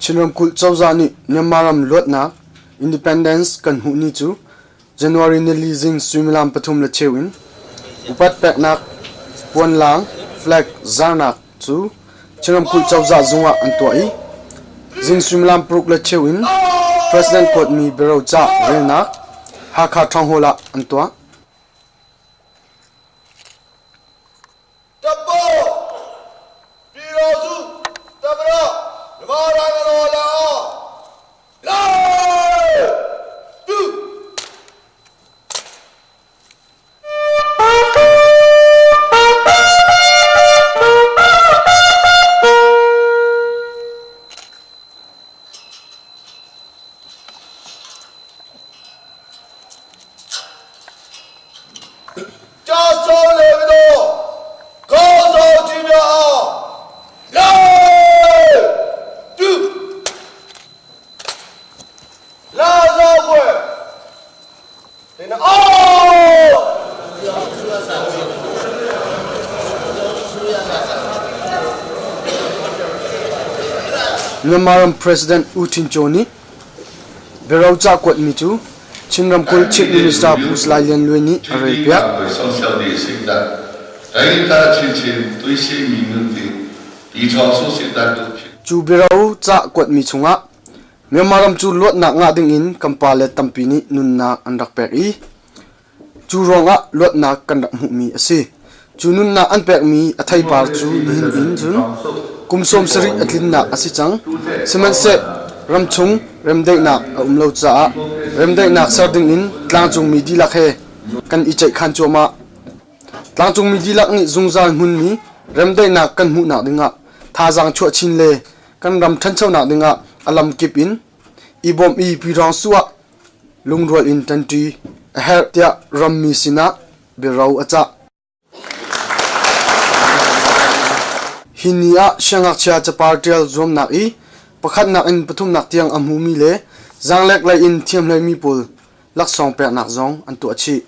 Chin ramkulh cozah nih Myanmar ram luatnak (Independence) kan hmuh ni cu January nili zing suimilam 3:15 in upat peknak puanlang (flag) zarnak cu Chin ramkulh cozah zung ah an tuah i zing suimilam 6:15 in President kuatmi biarocah relnak Hakha Town Hall ah an tuah. Myanmar ram President U Htin Kyaw nih biaroca kuatmi cu Chin ramkulh Chief Minister Pu Salai Lian Luai nih a relpiak. Cu biaroca kuatmi chungah Myanmar ram cu luatnak ngah dingin kan pale tampi nih nunnak an rak pek i cu ruangah luatnak kan rak hmuhmi a si. Cu nunnak an pekmi a theipar cu nihin in cun kum 70 a tlinnak a si cang. Sihmanhseh ramchung remdaihnak a um lo caah remdaihnak ser dingin tlangcungmi dihlak he kan i ceihkhan cuahmah. Tlangcungmi dihlak nih zungzal hmunmi remdaihnak kan hmuhnak dingah thazaang chuah chin le kan ram ṭhanchonak dingah a lamkip in i bawmh i Pyidawngsu ah lungrual in ṭanṭi a herh tiah rammi sinah biaro a cah. Hi ni ah siangngakchia capar ṭial zuamnak i pakhatnak in pathumnak tiang a hmumi le zaanglek lei in thiamhleimi pawl laksawng peknak zong an tuah chih.